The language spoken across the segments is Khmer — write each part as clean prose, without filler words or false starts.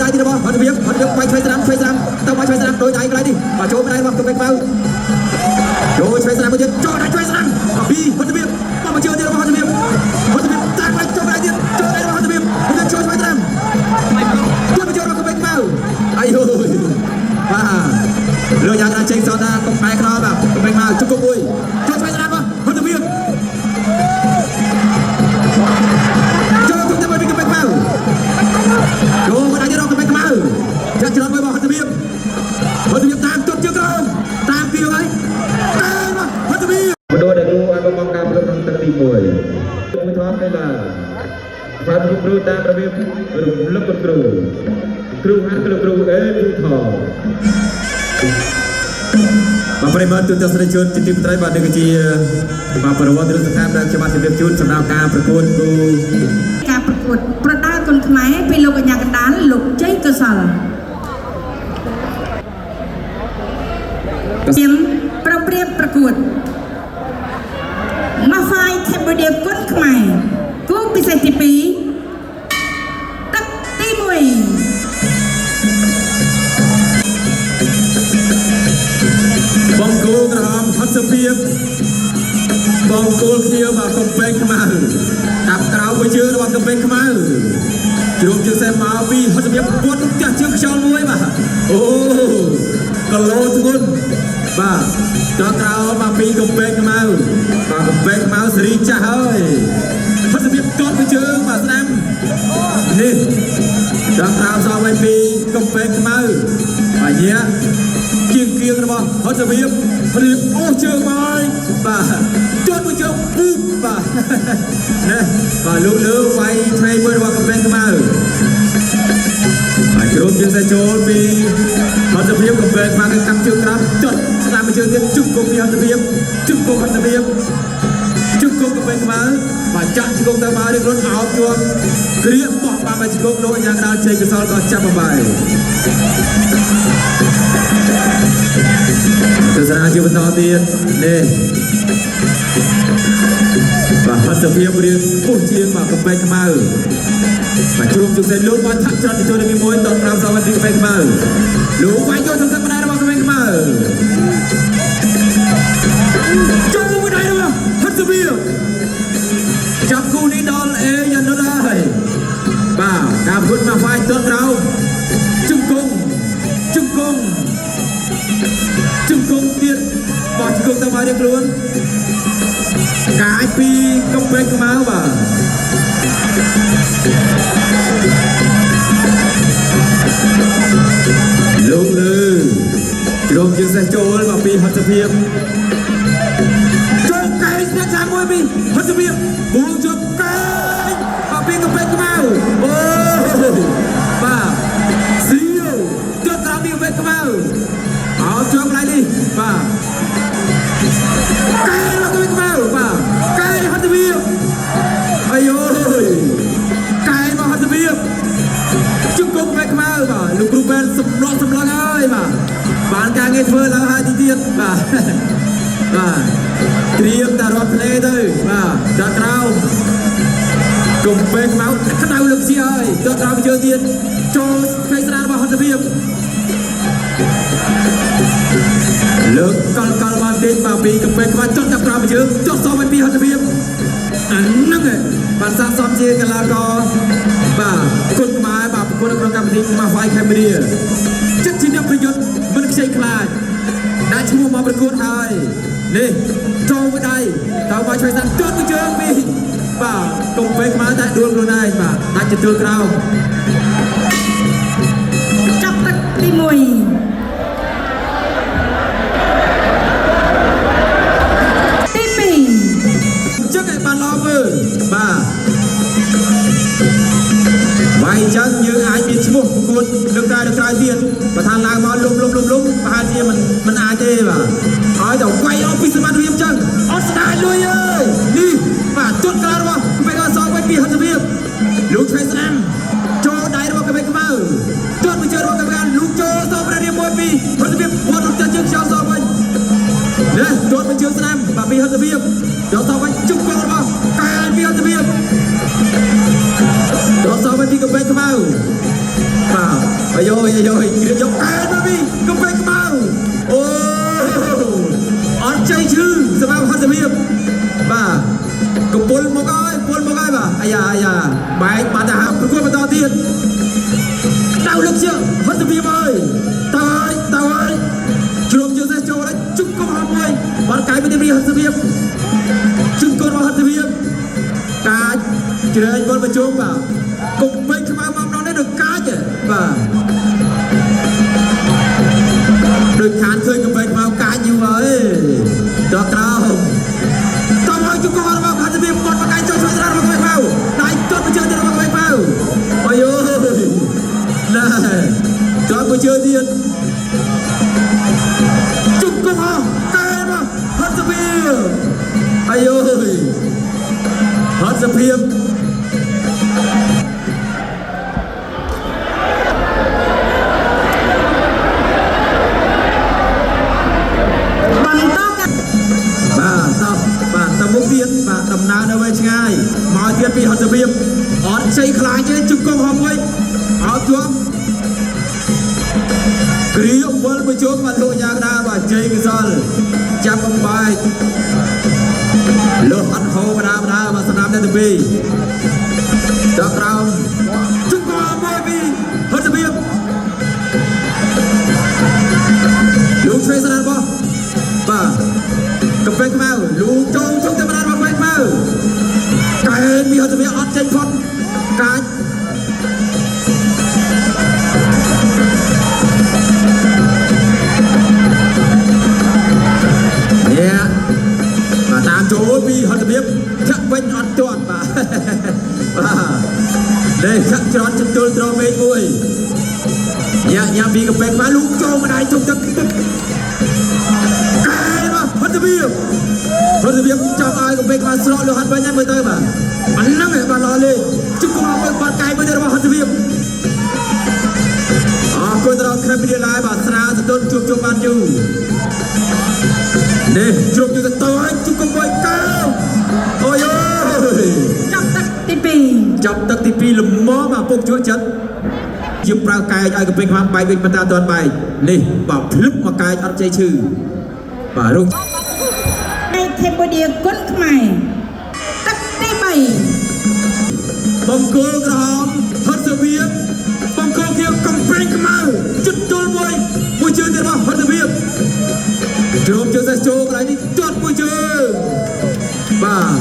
ដៃទីរបស់ហត់ភាពហត់ភាពបាយឆ្វេងស្ដាំឆ្វេងស្ដាំទៅបាយឆ្វេងស្ដាំដោយដៃកន្លែងនេះបាទចូលដៃរបស់កំពែងខ្មៅចូលឆ្វេងស្ដាំមួយទៀតចូលដៃឆ្វេងស្ដាំពីហត់ភាពមកមកជើងទៀតរបស់ហត់ភាពហត់ភាពតាមដៃចូលដៃទៀតចូលដៃរបស់ហត់ភាពហត់ភាពចូលឆ្វេងស្ដាំជួយមកចូលរបស់កំពែងខ្មៅអាយយបាទលោកយ៉ាងណាចេញសតថាកំពែងខ្នល់បាទកំពែងខ្មៅជង្គង់មួយចូលឆ្វេងស្ដាំបាទហត់ភាពចូលទុកទៅពីកំពែងខ្មៅចូលមកដៃទៀតរបស់កំពែងខ្មៅចាក់ច្រត់មួយរបស់ហត់ភាពហត់ភាពតាមទុកជើងក្រោមតាមពីហើយតាមហត់ភាព មណ្ឌលដែលគ្រូឲ្យបងការប្រឡងក្នុងទឹកទី1មួយធំនេះបាទស្វាគមន៍គ្រូតាមរបៀបរំលឹកគុណគ្រូគ្រូហាត់គ្រូអេគ្រូថ បាទប្រិយមិត្តទូទាំងស្រីជនជាទីមេត្រីបាទនេះគឺជាបាទប្រវត្តិរឿងសង្ខេបដែលខ្ញុំបាទជម្រាបជូនសម្រាប់ការប្រកួតគូ ការប្រកួតប្រដាល់គុនខ្មែរពីលោកកញ្ញាកណ្ដាលលោកជ័យកុសលជាមប្រព្រៀបប្រកួតម៉ាហ្វាយកម្ពុជាគុនខ្មែរគូពិសេសទី2ទឹកទី1 បង្គោលក្រហមហត់សុភាពបង្គោលខៀវបាទកំពែងខ្មៅតាប់ក្រៅមួយជើងរបស់កំពែងខ្មៅជ្រុំជើងសេះមកពីហត់សុភាពពួតផ្ទះជើងខ្យល់មួយបាទអូគីឡូធ្ងន់បាទដល់ក្រៅមកពីកំពែងខ្មៅបាទកំពែងខ្មៅសេរីចាស់ហើយហត់សុភាពទាត់មួយជើងបាទស្ដាំនេះដល់ក្រៅសល់ໄວពីកំពែងខ្មៅបាទញាក់ ជាងគៀងរបស់ហត់សៀបរៀបអូសជើងមកហើយបាទជន់មួយជើងពូបាទណែបាទលោកលើវាយឆ្វេងមួយរបស់កំពែងខ្មៅបាទជ្រុំជើងសេចូលពីហត់សៀបកំពែងខ្មៅគឺកាប់ជើងក្រោមចត់ស្ដាំមួយជើងទៀតជុំគុំពីហត់សៀបជុំគុំហត់សៀបជុំគុំកំពែងខ្មៅបាទចាក់ជង្គង់ទៅមករៀបរត់អោបជាប់គ្រៀកបោះបានមកជង្គង់លោកយ៉ាងដល់ជ័យកសលក៏ចាប់បបាយ ទស្សនាជាបន្តទៀតនេះបាទហត្ថភាពរៀងពុះជាងបាទកំពែងខ្មៅបាទជ្រុំជុកសេនលោកបានឆាក់ច្រត់ទៅចូលទី1ត5សល់ពីកំពែងខ្មៅលោកវាយយកសំខាន់ម្ដាយរបស់កំពែងខ្មៅចូលមួយដៃរបស់ហត្ថភាពចាប់គូនេះដល់អេយ៉ានុតហើយបាទការប្រកួតមកហ្វាយទាត់ក្រោមជង្គង់ជង្គង់ ជង្គង់ទៀតបោះជង្គង់ទៅមករៀងខ្លួនកាយពីកំពែងខ្មៅបាទលោកលើជ្រុំជាងសេះចូលមកពីហត់សភាពចូលកែងស្នាក់ចាំមួយពីហត់សភាពបួងជប់កែងមកពីកំពែងខ្មៅអូបាទសៀវចុះក្រោមពីកំពែងខ្មៅអោជាប់កន្លែងនេះបាទកែងមកពីខ្មៅបាទកែងហត់សភាពអាយយកែងមកហត់សភាព ជង្គង់បែកខ្មៅបាទលោកគ្រូបែនសំឡក់សំឡងហើយបាទបានការងារធ្វើឡើងហើយទីទៀតបាទបាទត្រៀមតែរត់ធ្លេទៅបាទដល់ក្រោមគុំបែកខ្មៅក្តៅលើកជាហើយដល់ក្រោមជើងទៀតចូលផ្សេងស្រារបស់ហត្ថភាពលើកកលកលបានទៀតបាទពីកំពែងខ្មៅចុះដល់ក្រោមជើងចុះសល់ไปពីហត្ថភាពអាហ្នឹងឯងបានស័ក្តិសមជាកីឡាករបាទគុណខ្មែរបាទប្រកួតនៅក្នុងកម្មវិធីម៉ាហ្វាយខេមរីចិត្តជាអ្នកប្រយុទ្ធមិនខ្ចីខ្លាចដាក់ឈ្មោះមកប្រកួតហើយនេះចូលមួយដៃតើមកឆ្វេងស្ដាំទាត់មួយជើងពីបាទកំពែងខ្មៅតែដួលខ្លួនឯងបាទដាច់ទទួលក្រោម ចាប់ទឹកទី1ទី2 អញ្ចឹងឯងបានល្អមើលបាទវាយអញ្ចឹងយើងអាចមានឈ្មោះប្រកួតលើកក្រោយលើកក្រោយទៀតបើថាឡើងមកលុំលុំលុំលុំប្រហែលជាមិនមិនអាចទេបាទហើយតែវាយអស់ពីសមត្ថភាពអញ្ចឹងអត់ស្ដាយលុយអើយនេះបាទជន់ក្រោយរបស់កំពែងអសវិញពីហត្ថភាពលោកឆ្វេងស្ដាំចូលដៃរបស់កំពែងខ្មៅជន់មួយជើងរបស់កំពែងលោកចូលសងព្រះរាមមួយពីហត្ថភាពវត្តរត់ជើងខ្យល់សងវិញ នេះទាត់មួយជើងស្ដាំបាទពីហត្ថភាពយកសងវិញជុំកងរបស់កែពីហត្ថភាពយកសងវិញពីកំពែងខ្មៅបាទ អាយយអាយយគ្រៀបយកកែមកពីកំពេងខ្មៅអូអត់ជ័យឈឺសម្រាប់ហត្ថភាពបាទកពុលមកហើយពុលមកហើយបាទអាយ៉ាអាយ៉ាបែកបាត់ទៅហាប្រកួតបន្តទៀតដៅលឹកជើហត្ថភាពហើយតើហើយតើហើយជ្រុំជើងសេះចូលហើយជុំកុំហមមួយបាត់កាយពីទីហត្ថភាពជុំកូនរបស់ហត្ថភាពកាចជ្រែកបលប្រជុំបាទកុំពេញខ្មៅមកម្ដងនេះដូចកាចបាទដូចខានឃើញកំពេញខ្មៅកាចយូរហើយដល់ក្រោមតោះឲ្យជុំកូនរបស់ហត្ថភាពបាត់មកកាយចូលជួយស្រារបស់កំពេញខ្មៅដៃទាត់បញ្ជើទៀតរបស់កំពេញខ្មៅអាយយណែទាត់បញ្ជើទៀតជុំកុំហោកែមកហត្ថភាពអាយយហត្ថភាព បន្តការ បាទតោះបាទទៅមុខទៀតបាទដំណើរនៅវែងឆ្ងាយមកទៀតពីហត្ថភាពអត់ជ័យខ្លាចទេជង្គង់ហមមួយអត់ជាប់គ្រាវិលមួយជុំបាទលោកយ៉ាងណាបាទជ័យកសលចាប់បំបែកលោះអត់ហូបដាបដាបាទស្នាមទី2ដល់ក្រោមជង្គង់មួយពីហត្ថភាពលោកឆ្វេងស្នាមរបស់បាទកំពេងខ្មៅលូចូលជុំតែម្ដងរបស់កំពេងខ្មៅកែនមានហត្ថភាពអត់ចេញផុតកាចនេះបាទតាមចូលពីហត្ថភាពធាក់វិញអត់ទាន់បាទបាទនេះធាក់ច្រត់ចន្ទុលត្រមេឃមួយយ៉ាញ៉ាំពីកំពេងខ្មៅលូចូលម្ដាយជុំទឹកទឹកកែមកហត្ថភាពហត្ថភាពចង់ឲ្យកំពេងខ្មៅស្រកលុះហាត់វិញហើយមើលទៅបាទអាហ្នឹងឯងបាទល្អលេងជុំកុំឲ្យបាត់កែមួយទៀតរបស់ហត្ថភាពអរគុណដល់ខេមរីឡាយបាទស្រាសន្ទុនជួបជុំបានយូរនេះជ្រុំយូរទៅទៅហើយជុំកុំមួយកៅអូយអូយ ចាប់ទឹកទី2 ចាប់ទឹកទី2លំមមកពុកជក់ចិត្តជាប្រើកែកឲ្យកំពេងខ្មៅបែកវិញប៉ុន្តែអត់ទាន់បែកនេះបាទភ្លឹបមកកែកអត់ជ័យឈឺបាទរុក នៃខេមបូឌាគុណខ្មែរទឹកទី3 បង្គោលក្រហមហត់សវៀបបង្គោលខៀវកំពេងខ្មៅជិតទល់មួយមួយជើងទៀតរបស់ហត់សវៀបជ្រុំជើងសេះចូលកន្លែងនេះទាត់មួយជើងបាទ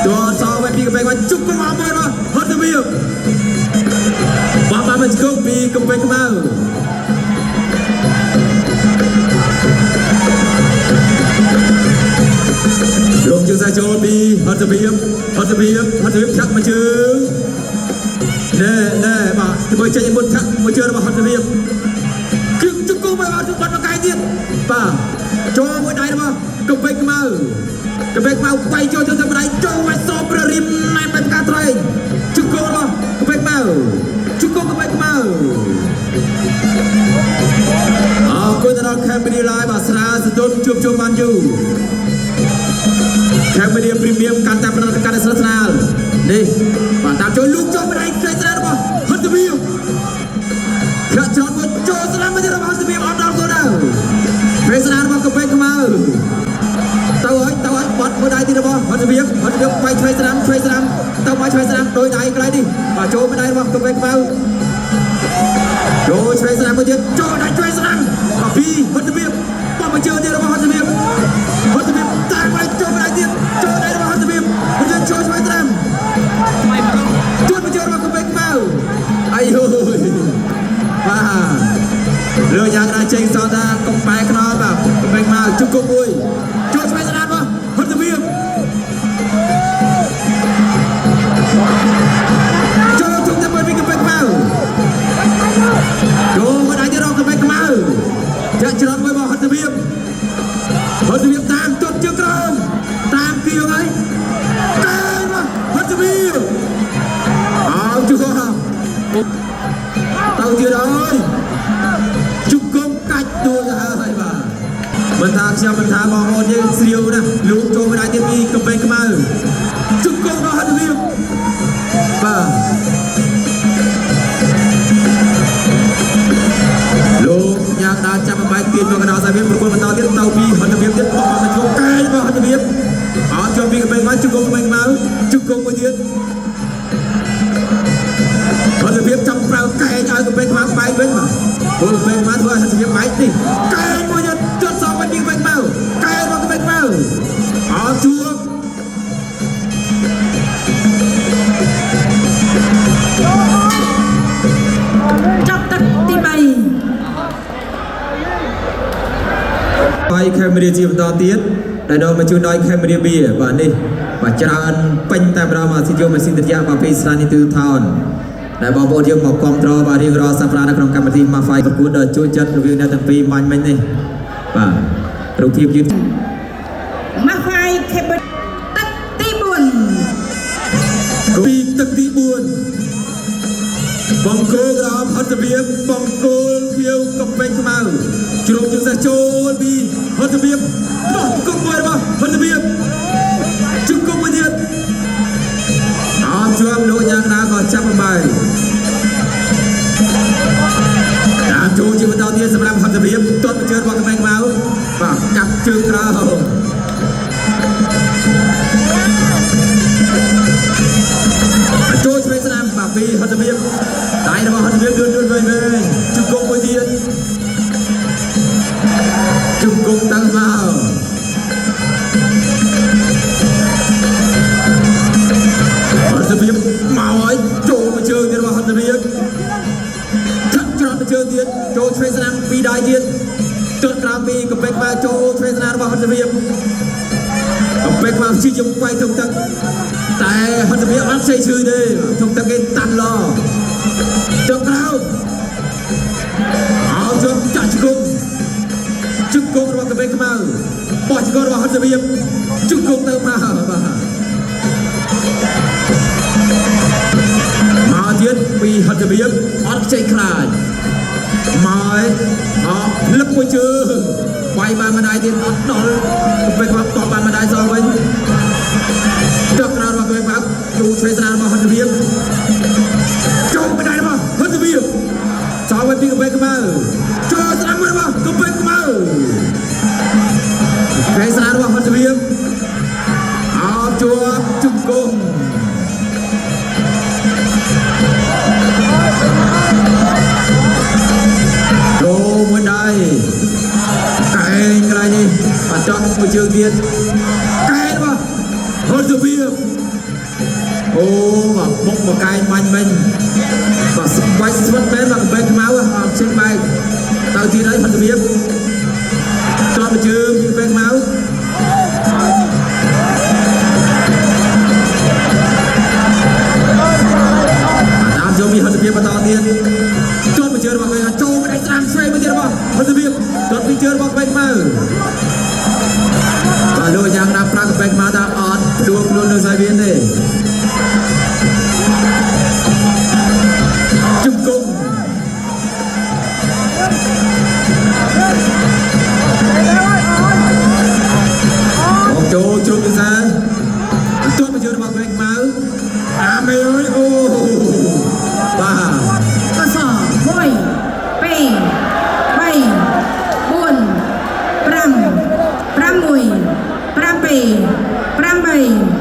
ទាត់សវិញពីកំពេងខ្មៅជុកកុំអមមួយរបស់ហត់សវៀបបាទបាទមកជង្គង់ពីកំពេងខ្មៅជ្រុំជើងសេះចូលពីហត់សវៀបហត់សវៀបហត់សវៀបឆាក់មួយជើងណែណែបាទធ្វើចេញមុនឆាក់មួយជើងរបស់ហត់សវៀបគឹកជង្គង់មកអត់បាត់មកកាយទៀតបាទចូលមួយដៃរបស់កំពេងខ្មៅកំពេងខ្មៅវាយចូលទៅម្ដាយចូលវាយសបរិមណែនបែបការត្រែងជង្គង់របស់កំពេងខ្មៅជង្គង់កំពេងខ្មៅអរគុណដល់ខេមរីឡាយបាទស្រាសន្ទុនជួបជុំបានយូរខេមរីព្រីមៀមកាន់តែប្រណិតកាន់តែស្និទ្ធស្នាលនេះបាទតាមចូលលូកចូលម្ដាយខ្ចីស្រារបស់ហត្ថភាពធាក់ច្រត់មួយចូលស្នាមមួយទៀតរបស់ហត្ថភាពអត់ដល់គោលដៅពេលស្នារបស់កំពេងខ្មៅទៅហើយទៅហើយបាត់មួយដៃទៀតរបស់ហត្ថភាពហត្ថភាពវាយឆ្វេងស្នាមឆ្វេងស្នាមទៅមកឆ្វេងស្នាមដោយដៃកន្លែងនេះបាទចូលមួយដៃរបស់កំពេងខ្មៅចូលឆ្វេងស្នាមមួយទៀតចូលដៃឆ្វេងស្នាមបាទពីហត្ថភាពបោះមកជើងទៀតរបស់ហត្ថភាពហត្ថភាពតាមមកចូលមួយដៃទៀតចូលដៃរបស់ហត្ថភាពហត្ថភាពចូលឆ្វេងស្នាមជួនមកជើងរបស់កំពេងខ្មៅអាយយបាទលើយ៉ាងណាចេញសតថាកំបែខ្នល់បាទកំពេងខ្មៅជង្គង់មួយចូលឆ្វេងស្នាមរបស់ហត្ថភាពចូលជុំទៅមួយពីកំពេងខ្មៅចូលមកដៃទៀតរបស់កំពេងខ្មៅចាក់ច្រត់មួយរបស់ហត្ថភាពហត្ថភាពតាមទាត់ជើងក្រោមតាមគៀងហើយកែមកហត្ថភាពអោជង្គង់ទៅទៀតហើយជង្គង់កាច់ទួទៅហើយបាទមិនថាខ្ញុំមិនថាបងប្អូនយើងស្រាវណាស់លូកចូលមកដៃទៀតពីកំពេងខ្មៅជង្គង់របស់ហត្ថភាពបាទ ងឲ្យកំពែងខ្មៅបែកវិញបាទព្រោះកំពែងខ្មៅធ្វើឲ្យហត្ថភាពបែកនេះកែងមួយទៀតចុតសងវិញពីកំពែងខ្មៅកែងរបស់កំពែងខ្មៅអត់ជួប ចប់ទឹកទី3 បាយខេមរាជាបន្តទៀតដែលនាំមកជូនដោយខេមរាបៀបាទនេះបាទច្រើនពេញតែម្ដងមកស៊ីយោម៉ាស៊ីនត្រជាក់បាទពីស្ថានីយ៍ទូថោនដែលបងប្អូនយើងមកគ្រប់គ្រងបាទរៀងរាល់សប្តាហ៍នៅក្នុងកម្មវិធី Mafai ប្រកួតដ៏ជួយចិត្តរវាងអ្នកទាំងពីរមាញ់មិញនេះបាទរូបភាពយឺត ម៉ាហ្វាយខេបទឹកទី4 ពីទឹកទី4បង្គោលក្រហមហត្ថភាពបង្គោលខៀវកំពែងខ្មៅជ្រុំជើងសេះចូលពីហត្ថភាពបោះគុំមួយរបស់ហត្ថភាពជង្គង់មួយទៀតអត់ជាប់លោកយ៉ាងណាក៏ចាប់បំបីតាមចូលជាបន្តទៀតសម្រាប់ហត្ថភាពទាត់បញ្ជើរបស់កំពែងខ្មៅបាទកាប់ជើងក្រោម ចូលឆ្វេងស្ដាំបាទពីហត្ថភាពដៃរបស់ហត្ថភាពលឿនលឿនវិញវិញជង្គង់មួយទៀតជង្គង់តាំងមកហត្ថភាពមកហើយចូលមកជើងទៀតរបស់ហត្ថភាពធាក់ច្រត់មកជើងទៀតចូលឆ្វេងស្ដាំពីរដៃទៀតទាត់ក្រោមពីកំពេកមកចូលឆ្វេងស្ដាំរបស់ហត្ថភាពកំពេកមកជាយំបែកធំទឹកតែហត្ថភាពអត់ស្អីឈឺទេធំទឹកគេតាន់ឡចុះក្រោមអោជុំចាក់ជង្គង់ជង្គង់របស់កំពេកខ្មៅបោះជង្គង់របស់ហត្ថភាពជង្គង់ទៅមកបាទមកទៀតពីហត្ថភាពអត់ខ្ចីខ្លាចមកហើយអោភ្លឹកមួយជើងវាយបានម្ដាយទៀតអត់ដល់កំពេកខ្មៅបោះបានម្ដាយសងវិញចុះក្រោយរបស់កំពេកខ្មៅជួឆ្វេងស្ដាំរបស់ហត្ថភាពចូលម្ដាយរបស់ហត្ថភាពសងវិញពីកំពេកខ្មៅចូលស្ដាំមួយរបស់កំពេកខ្មៅឆ្វេងស្ដាំរបស់ហត្ថភាពអោជាប់ជង្គង់ចូលមួយដៃកែងកន្លែងនេះបាត់ចង់មួយជើងទៀតកែងរបស់ហត្ថភាពអូបាទបុកមកកែងបាញ់មិញបាទស្បាច់ស្វិតមែនបាទកំពែងខ្មៅអត់ជើងបែកទៅទៀតហើយហត្ថភាពជាប់មួយជើងកំពែងខ្មៅតាមចូលពីហត្ថភាពបន្តទៀតជាប់មួយជើងរបស់គេចូលមកដៃស្រាំឆ្វេងមួយទៀតរបស់ហត្ថភាពជាប់ពីជើងរបស់កំពែងខ្មៅបាទលោកយ៉ាងណាប្រាកំពែងខ្មៅថាអត់ផ្ដួលខ្លួនលើសាយវៀនទេជង្គង់មកចូលជ្រុំពិសាជាប់មួយជើងរបស់កំពែងខ្មៅអាមេអើយអូបាទ កស1 2 3 4 5 6 7 8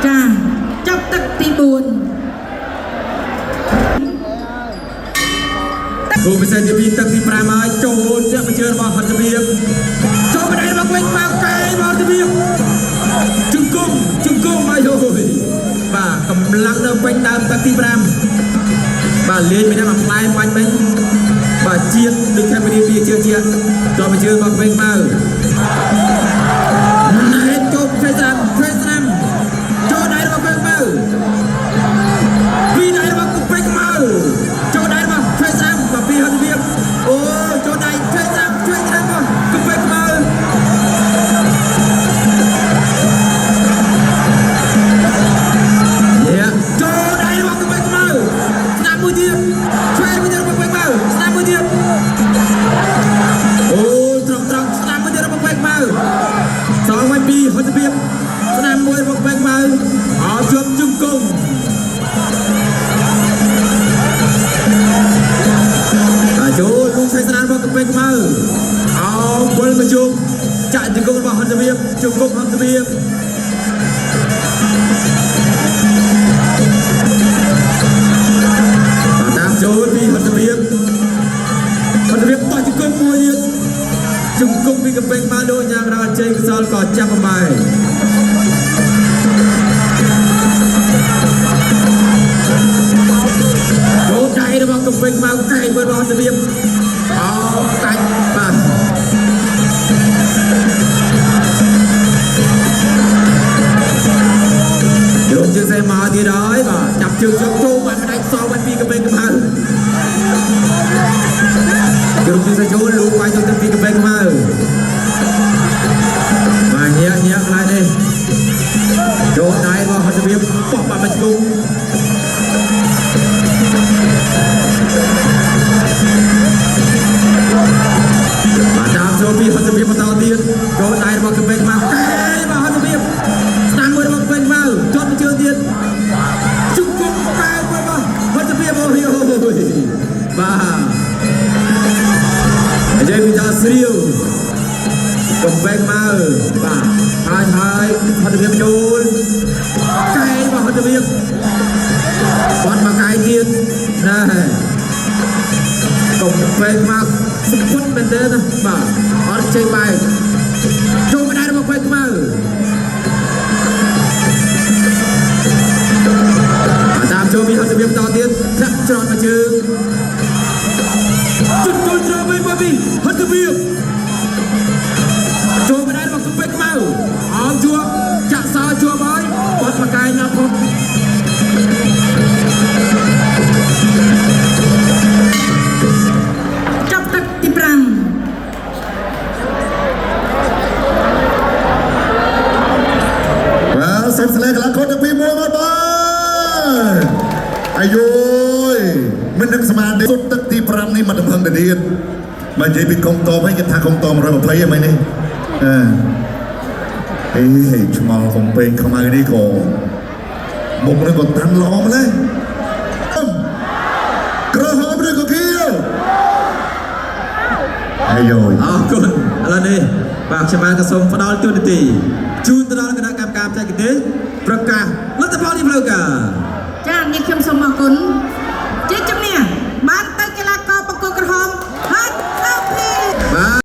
ចាចប់ទឹកទី4 គូពិសេសទី2ទឹកទី5ហើយចូលចាក់បញ្ជើរបស់ហត្ថភាពចូលម្ដាយរបស់វិញមកកែរបស់ហត្ថភាពជង្គង់ជង្គង់មកយយបាទកម្លាំងនៅពេញដើមទឹកទី5បាទលេងមិនដឹងមកផ្លែបាញ់មិញបាទជាតិដូចខេមរាវាជាជាចូលបញ្ជើរបស់វិញមកណែចូលផ្សេងស្រាំផ្សេងស្រាំចូលដៃរបស់វិញមកពីដៃរបស់គុពេកមកចូលដៃរបស់ផ្សេងស្រាំបាទពីហត្ថភាពអូចូលដៃផ្សេងស្រាំផ្សេងស្រាំរបស់គុពេកមកចូលដៃរបស់គុពេកមកស្ដាំមួយទៀតឆ្វេងមួយទៀតរបស់គុពេកមកស្ដាំមួយទៀតអូត្រង់ត្រង់ស្ដាំមួយទៀតរបស់គុពេកមកសងវិញពីហត្ថភាពស្ដាំមួយរបស់គុពេកមកអោជាប់ជង្គង់បាទចូលលោកឆ្វេងស្ដាំរបស់កំពែងខ្មៅអោវិលមកជុំចាក់ជង្គង់របស់ហត្ថភាពជង្គង់ហត្ថភាព កំពេងខ្មៅកែមើលរបស់សៀបអោកាច់បាទជ្រុំជើងសេមកទៀតហើយបាទចាប់ជើងជើងចូលបាត់ផ្ដាច់សបាត់ពីកំពេងខ្មៅជ្រុំជើងសេចូលលូកវាយទៅពីកំពេងខ្មៅបាទញាក់ញាក់ខ្លាចនេះចូលដៃរបស់ហត្ថភាពបោះបាត់មកជង្គង់បាទតាមចូលពីហត្ថភាពបន្តទៀតចូលដៃរបស់កំពេងខ្មៅកែបាទហត្ថភាពស្ដាំមួយរបស់កំពេងខ្មៅចត់ជើងទៀតជង្គង់កែមួយរបស់ហត្ថភាពអូយបាទនិយាយពីថាស្រាវកំពេងខ្មៅបាទហើយហើយហត្ថភាពចូលកែរបស់ហត្ថភាពបាត់មកកែទៀតណែកំពេងមកសពុតមែនទេណាបាទអត់ចេញបែកចូលមិនដែររបស់ពេងខ្មៅតាមចូលពីហត្ថភាពបន្តទៀតចាក់ច្រត់មកជើងជុតទល់ត្រវិញមកពីហត្ថភាពចូលមិនដែររបស់កំពេងខ្មៅអោមជួបចាក់សោជួបហើយបាត់មកកែណាប់ផង ចប់ទឹកទី5 បាទសូមស្លេកកន្លងខុតទាំងពីរមួយមកបាទអាយយមិននឹងស្មានទេសុទ្ធទឹកទី5នេះមកដំហឹងទៅទៀតមកនិយាយពីកុំតបហើយគេថាកុំត120ហ្នឹងមែនទេអឺអេឆ្ងល់កំពេងខ្មៅនេះក៏មុខនេះក៏តាន់ល្អម្ល៉េះក្រហមឬក៏ខៀវអាយយ អរគុណឥឡូវនេះបាទខ្ញុំបានក៏សូមផ្ដល់ទូនាទីជូនទៅដល់គណៈកម្មការបច្ចេកទេសប្រកាសលទ្ធផលនេះផ្លូវការ ចានេះខ្ញុំសូមអរគុណ